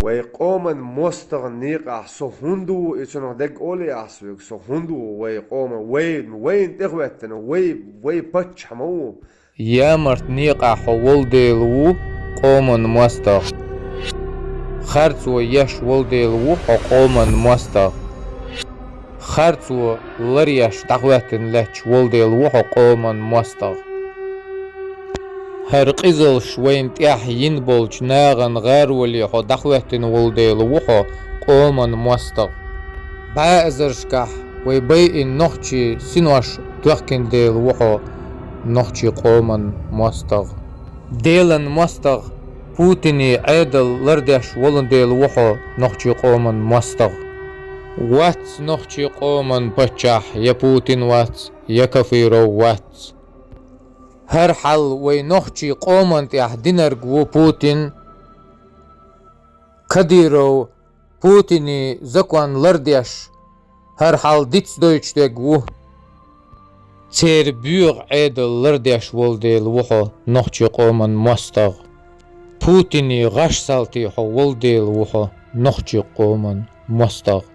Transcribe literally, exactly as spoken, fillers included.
Вай къоман мостагӀа никъахь со хӀунда ву, и цунах дег олий ахь соьга, со хӀунда ву вай къоман, вай, вайна тӀехӀоьттина, вай, вай паччахь ма ву. Ямарт никъахь хьо волу Дела ву, къоман мостагӀа. Харцо еш волу Дела ву хьо, къоман мостагӀа. Харцо ларъеш дӀахӀоьттина лаьтташ волу Дела ву хьо, къоман мостагӀа. ХӀара къизалш вайна тӀехь йина болчу нахана гӀароле хьо дӀахӀоьттина волу Дела ву хьо, къоман мостагӀа. БӀаьӀазаршкахь вай байина нохчийн синош тоьхкина Дела ву хьо, нохчийн къоман мостагӀа. Делан мостагӀа, Путинан Ӏедал лардеш волу Дела ву хьо, нохчийн къоман мостагӀа. Вац нохчийн къоман паччахь я Путин вац, я Кафиров вац. ХӀара хьал вай нохчийн къоман тӀехь динарг ву Путин, Кадыров, Путинан закон лардеш, хӀара хьал дицдойтуш дерг ву. Церан боьха Ӏедал лардеш волу Дела ву хьо, нохчийн къоман мостагӀа. Путинан гӀаш салтий хьо волу Дела ву хьо, нохчийн къоман мостагӀа.